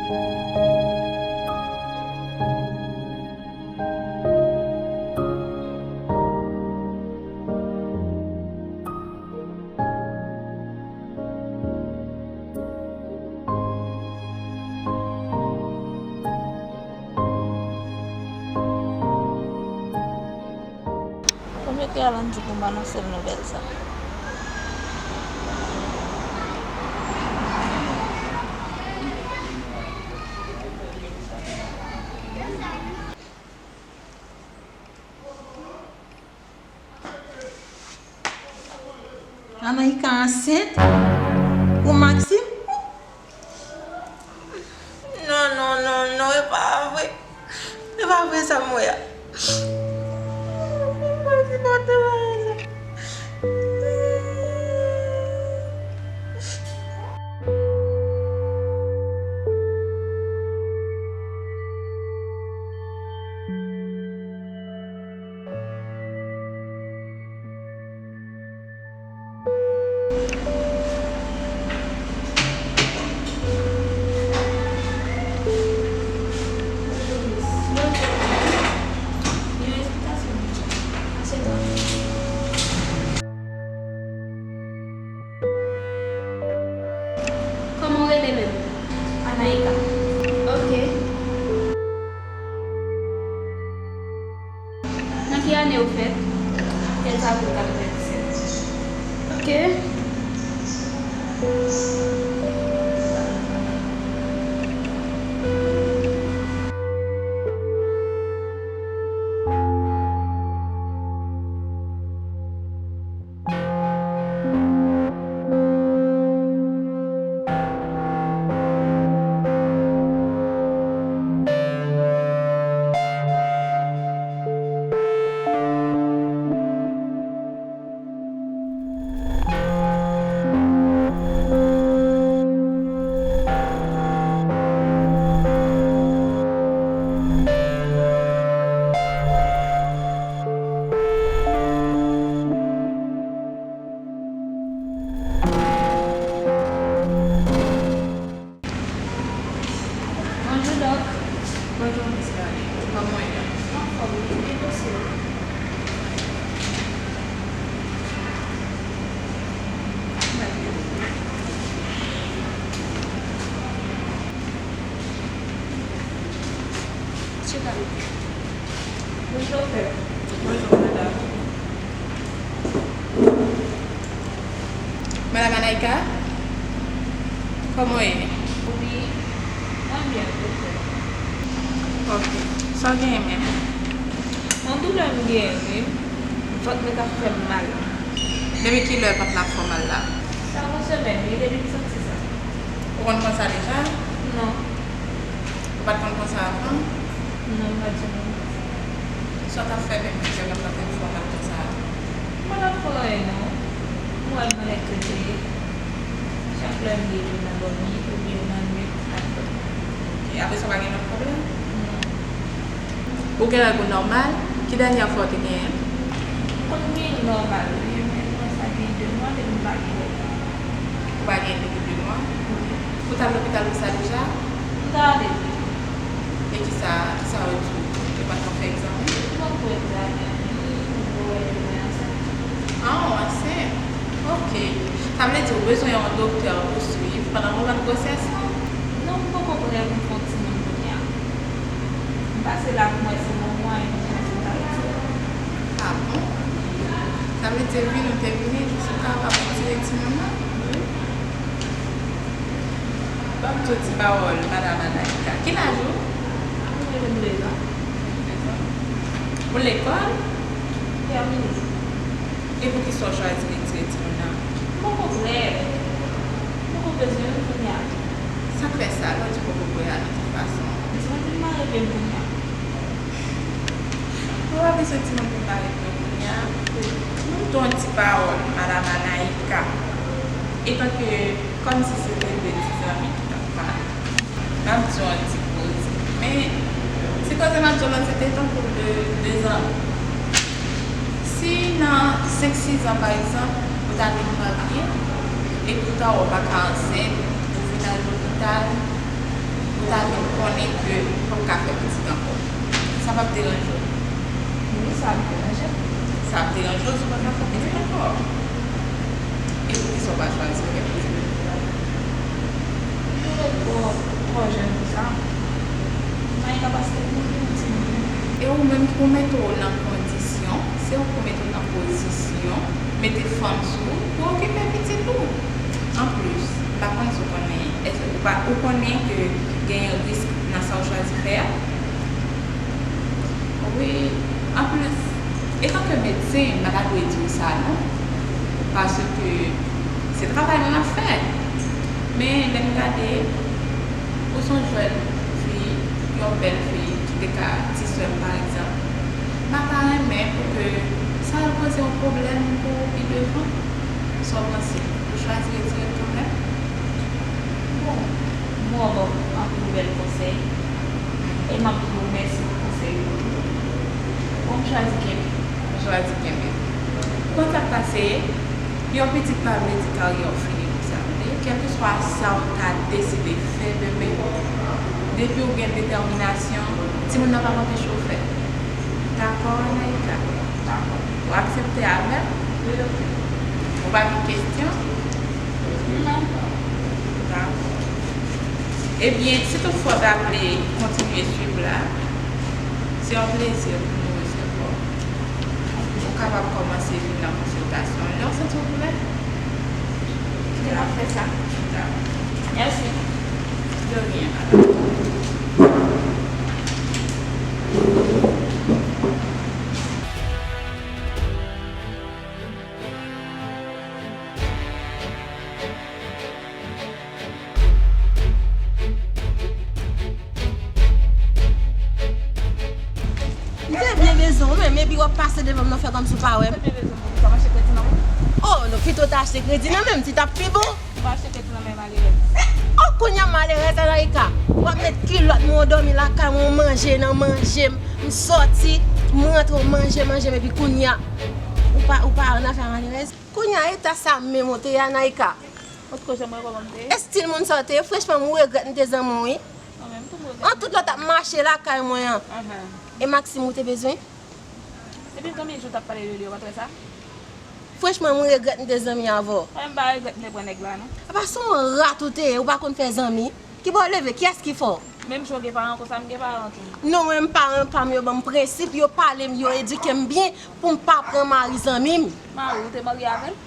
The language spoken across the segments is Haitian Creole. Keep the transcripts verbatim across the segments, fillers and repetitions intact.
Ou mete Alan di pou m anonse l nouvèl sa. Anaïka ansent? Pou Maxime? Non, non, non, non, e pa vre. E pa vre sa m wè a. Mwen sipòte bagay sa. Kòman w rele menm? Anaïka. Ok. Nan ki ane ou fèt? Kenz avril katrevenndisèt. Ok. Bonjou, Dòk. Bonjou, Miss Darlene. Kòman w ye? Anfòm, wi. E dosye w? Chita. Bonjou, doktè. Bonjou, madanm. Madam Anaïka, kòman w ye? Wi, mwen byen, doktè. Ok. Sa w genyen menm? Yon doulè m genyen, wi. Vant mwen k ap fè m mal. Depi kilè vant la ap fè w mal la? Sa gon semèn, wi, depi m santi sa. Ou konn pran sa deja? Non. Ou pa t konn pran sa avan? Non, m pa t janm konn pran sa. Sa w t ap fè menm ki fè vant lan te fè w mal konsa? M pa t ap fè anyen non. M wè m annik rete. Chak lè m leve m a dòmi oubyen m annwit m ap dòmi. Ok, apre sa w pa gen lòt pwoblèm? Non. Ou gen règ ou nòmal? Ki dènyè fwa w te genyen? M konn gen nòmal wi, men m wè sa gen de mwa depi m pa gen règ. Ou pa gen depi de mwa? Wi. Ou t al lopital pou sa deja? M t ale wi. E kisa, kisa yo di w? Yo pa t konn fè egzamen? M poko egzamen, wi, m poko wè ke mwen ansent. Ah, ou ansent? Ok. Sa vle di ou bezwen yon doktè pou swiv pandan moman gwosès lan? Non, m poko prè pou m fè yon timoun kounye a. M pase la pou m wè si m gen mwayen pou m fè yon ti timoun. Ah bon? Sa vle di vini ou te vini jis ou kapab retire timoun nan? Wi. Ban m di w ti pawòl, madanm Anaïka. Ki laj ou? Mwen gen vennde zan. Vennde zan. Ou lekòl? Tèmine. E poukisa w chwazi retire timoun nan? M poko prè. M poko bezwen l kounye a. Sa k fè sa? Lè w di w poko prè a, nan ki fason? Timoun vin mare pye m kounye a. Ou pa bezwen timoun pou mare pye w kounye a. Ban m di w yon ti pawòl, madanm Anaïka. Etanke, kòmsi se te de ti zanmi ki t ap pale. M ap di w yon ti koze. Men, ti koze m ap di w lan, se te tankou de, de zanmi. Si nan senk, sis an, pa egzanp, ou ta vin marye, epi ou ta wè w pa ka ansent, ou vin al lopital, ou ta Ou p ap ka fè pitit ankò. Sa p ap deranje w? Wi, sa ap deranje m. Sa ap deranje w si w pa ka fè pitit ankò? E poukisa w pa chwazi fè pitit? Mwen twò, twò jèn pou sa. Mwen pa gen kapasite pou m gen yon timoun. E ou menm, ou mete w nan kondisyon, se ou ki mete w nan pozisyon, mete fanm sou ou pou okipe pitit ou. Anplis, m pa konn si w konnen, èske ou pa, ou konnen ke genyen risk nan sa w chwazi fè a? Wi, anplis, etanke medsen, m pa ta dwe di w sa non, paske se travay mwen ap fè. Men lè m gade, ou se yon jèn fi, yon bèl fi, ki te ka ti sè m pa egzanp, m pa ta renmen pou ke sa al koze yon pwoblèm pou ou pi devan. Sa w panse? Ou chwazi retire l kanmenm? Bon, m wè w ban m anpil bèl konsèy. E m ap di w mèsi pou konsèy yo tou. Bon, m chwazi kenbe. Ou chwazi kenbe. Ou konn sa k pase? Yon pitit pa vle di karyè w fini konsa, tande? Kèlkeswa sa w ta deside fè demen, depi w gen detèminasyon, timoun nan p ap anpeche w fè. Dakò, Anaïka? Dakò. Ou aksepte avè m? Wi, wi. Ou pa gen kesyon? Non. Dakò. Ebyen, si toutfwa w ta vle kontinye swiv la, se yon plezi pou nou resevwa w. Ou kapab kòmanse vin nan konsiltasyon lè w santi w prè. Kite m ap fè sa. Dakò. Mèsi. De rien, madanm. M te byen bezwen w menm, epi w ap pase devan m nan fè kòmsi w pa wè m. Ou pa mache kredi nan men m? Oh, non, pito w ta achte kredi nan men m, ti t ap pi bon. Ou pa achte kredi nan men malerèz. Oh, kounye a malerèz, Anaïka. W ap met kilòt mwen, w dòmi lakay mwen, w manje nan manje m. M sòti, m rantre, w manje, manje m, epi kounye a, ou pa, ou pa annafè malerèz. Kounye a, eta sa menm ou te ye, Anaïka. Ou t ko janm wè kòman m te ye? Estil moun sa w te ye? Franchman, m regrèt m te zanmi w, wi. Mwen menm tou, m regrèt. An tout lè w t ap mache lakay mwen an. Ahan. E Maxime ou te bezwen? Depi konbyen jou w t ap pale de li, ou pa t wè sa? Franchman, m regrèt m te zanmi avè w. Mwen menm, m pa regrèt m te pran nèg la, non. Apa se yon rat ou te ye, ou pa konn fè zanmi? Ki bò w leve? Kiyès ki fè w? Menm jan w gen paran konsa, m gen paran tou. Non, mwen menm, paran pa m yo ban m prensip, yo pale m, yo edike m byen pou m pa pran mari zanmi m. Mari w, ou te marye avè l?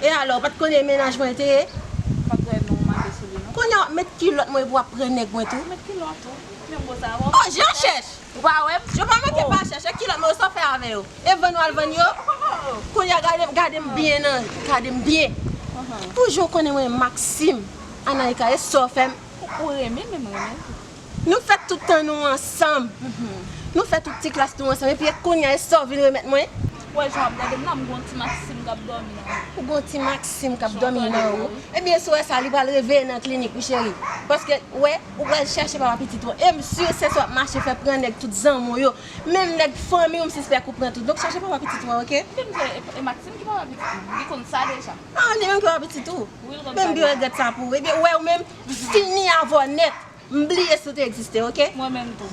E alò, ou pa t konnen e mennaj mwen te ye? M pa t wè non w make sou li, non. Kounye a w ap met kilòt mwen epi w ap pran nèg mwen tou. Met kilòt ou? Menm mo sa a, w ap... Oh, jan chèch! Ou pa wè m? Yo pa manke pa chèche kilòt mwen yo, sa w fè avè yo? E vann w al vann yo? Kounye a gade m, gade m byen nan, gade m byen. Pou jan w konnen mwen Maxime, Anaïka, e sa w fè m? Ou renmen, men mwen renmen tou. Nou fè tout tan nou ansanm. Nou fè tout ti klas nou ansanm. Epi e kounye a, e sa w vin remèt mwen? Ou wè jan w ap gade m nan, m gon ti Maxime k ap dòmi nan ou. Ou gon ti Maxime k ap dòmi nan ou? Ebyen, si w wè sa, li pral reveye nan klinik, wi, cheri. Paske, wè, ou pral chèche papa pitit ou an. E m si se sa w ap mache fè pran nèg tout zanmi w yo. Menm nèg fanmi w, m sispèk ou pran tou. Donk, chèche papa pitit ou an, oke? Vin fè, e, e Maxime ki papa pitit mwen. Li konn sa deja. Ah, li menm ki papa pitit ou? Wi, l konn sa deja. Men m byen regrèt sa pou ou. Ebyen, ou wè, ou menm, fini avè w nèt. M bliye si w te egziste, oke? Mwen menm tou.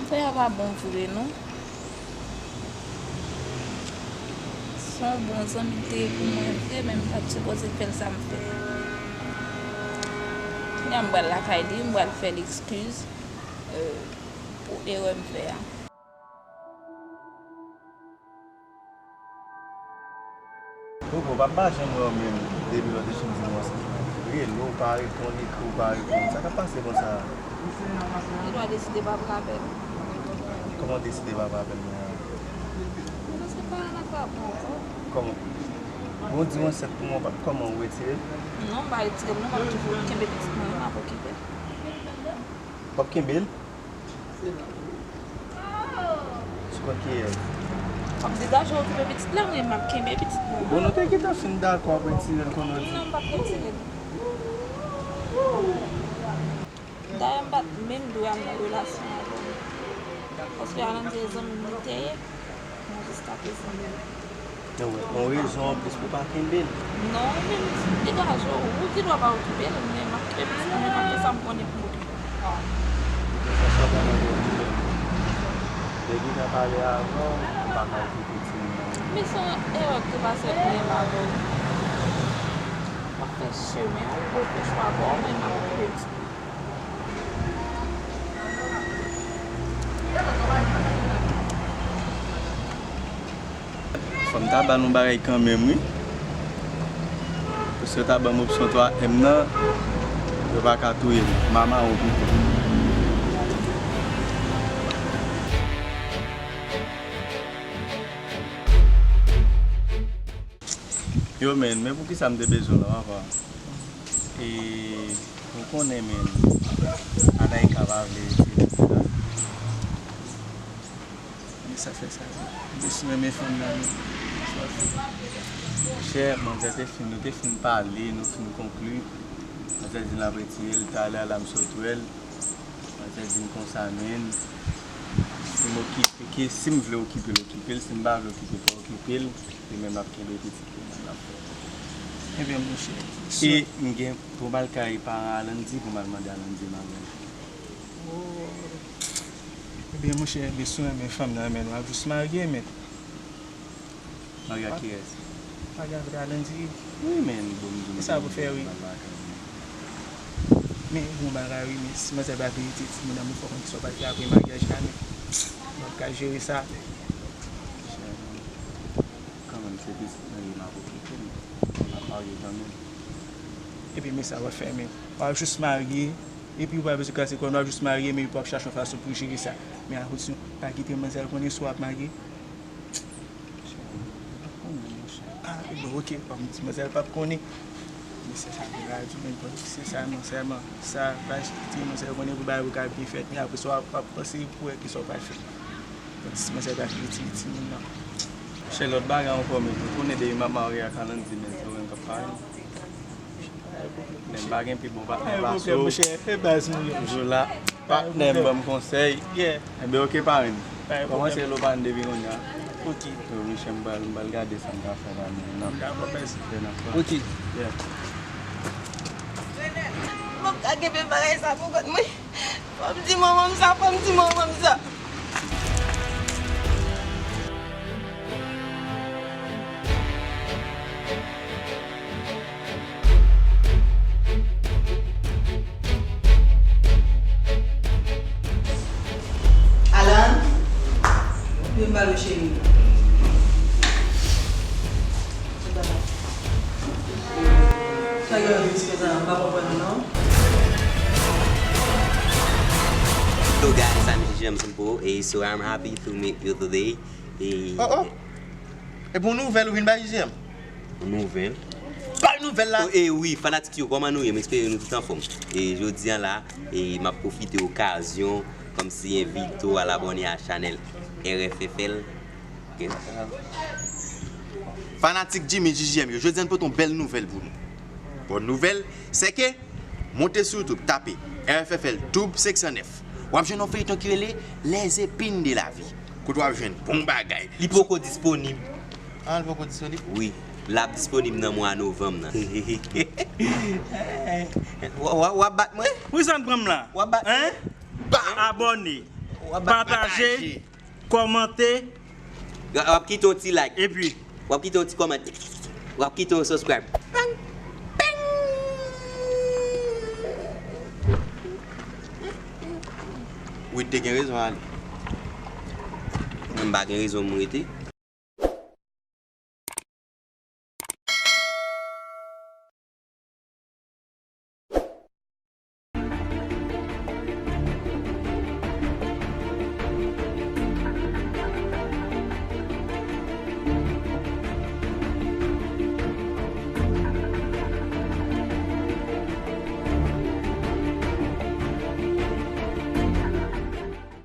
Fè a pa bon vre non. Se yon bon zanmi l te ye pou mwen vre, men m pa t sipoze fè l sa m fè. Kounye a m pral lakay li, m pral fè l eskiz, euh, pou erè m fè a. Koko, papa pa janm wè w menm depi lè w te fin di m w ansent la. Rele w pa reponn, ekri w pa reponn. Sa k ap pase konsa? Li dwa deside pa pran apèl. Kòman w deside pa pran apèl mwen an? Paske pa nan pa bon ankò. Kòman? Bon, di w ansent pou mwen, pa, kòman w retire l? Non, m pa retire l non, m ap toujou kenbe pitit mwen, m ap okipe l. W ap kenbe l? Sou kont kiyès? W ap degaje w okipe pitit la, men m ap kenbe pitit mwen. Bon, nou te gentan fin dakò pou retire l kounye a. Non, m p ap retire l. Dayè, m pa t menm dwe al nan relasyon avè w. Paske Alandy se zanmi m li te ye, men jiskaprezan. Yon rezon anplis pou pa kenbe l. Non, men degaje w, ou gen dwa pa okipe l, men m ap kenbe pitit mwen, m ap fè sa m konnen pou m okipe l. Ou te fè sa pandan ke w di lè m te gentan pale avè w, m pa ka okipe timoun nan. Men se yon erè ki te pase ant mwen menm avè w. M ap fè chemen, ou fè chwa pa w, men m ap okipe pitit mwen. Fò m ta ba nou bagay kanmenm, wi. Paske yo ta ban m opsyon twa M nan, yo pa ka touye m. M a mawon pito. Yo, men, men poukisa m te bezwen w la, papa? E, ou konnen, men, Anaïka pa vle retire pitit la. Men sa fè sa, vre. M te si renmen fanm nan, men sa fè. Monchè, manzè te fin, nou te fin pale, nou fin konkli. Manzè di l ap retire l, talè a la m sot wè l. Manzè di m konsa, men, si m okipe, ke si m vle okipe l, okipe l, si m pa vle okipe, pa okipe l, li menm l ap kenbe pitit li menm l ap fè. Ebyen, monchè, e m gen pou m al kay paran Alandy, pou m al mande Alandy maryaj. Oh. Ebyen, monchè, men si w renmen fanm nan, men w ap jis marye, men. Marye ak kiyès? Marye avèk Alandy. Wi, men, bon, m di w. Sa pou fè, wi. Men, bon bagay, wi, men si manzè pa vle retire timoun nan, men fò konn kisa w pral fè apre maryaj la, men. Ou pral ka jere sa. Kanmenm, se pitit mwen li, m ap okipe l. M ap marye kanmenm. Epi, men sa w ap fè, men. W ap jis marye, epi ou pa bezwen kase kò w, w ap jis marye, men epi w ap chache yon fason pou jere sa. Men attention, pa kite manzè konnen si w ap marye. Ah, bon, ok, kòm ti manzè p ap konnen. Mesye sa gen radyo, men bon, se sa, non sèlman sa, pa kite manzè konnen pou bagay yo ka byen fèt, men apre sa, w ap, w ap panse pou wè kisa w pral fè. Bon, ti manzè pa vle retire timoun nan. Chè, lòt bagay ankò, men, ou konnen depi m ap marye ak Alandy, men se ou menm k ap pale. Men m pa gen pi bon patnè pase w. Toujou la. Patnè m ban m konsèy. Enben, ok, parenn. Kòmanse lo parenn depi kounye a. Ok. Yo, Michel, m pral, m pral gade sa m ka fè la, men non. Dakò, mèsi. Ok. Yeah. Mwen pa ka kenbe bagay sa pou kont mwen. Fò m di manman m sa, fò m di manman m sa. Alan, vin ba nou cheri. Sa gen yon diskisyon sa, m pa konprann nou non. Hello guys, I'm G G M Simple, and so I'm happy to meet you today. E oh, oh. Epi yon nouvèl ou vin bay G G M? Yon nouvèl? Bay nouvèl la! Oh, e wi, fanatik yo, kòman nou ye? M espere nou tout anfòm. E jodi a la, e m ap pwofite okazyon, kòmsi envite w al abòne a chanèl R F F L. Ok? Fanatik Jimmy G G M yo, jodi a n pote yon bèl nouvèl pou nou. Bòn nouvèl, se ke monte sou YouTube, tape R F F L Tube senk san nèf. W ap jwenn yon feyton ki rele Les Épines de la Vie. Kote w ap jwenn bon bagay. Li poko disponib. Ah, li poko disponib? Wi. L ap disponib nan mwa novanm nan. W, w, w ap bat mwen? Wi, sa n pran m la. W ap bat mwen? Hein? Ba! Abòne. W ap pataje, kòmante, w ap kite yon ti like. Epi w ap kite yon ti kòmantè. W ap kite yon subscribe. Pang! Pang! Wid te gen rezon ale. Mwen m pa gen rezon m rete.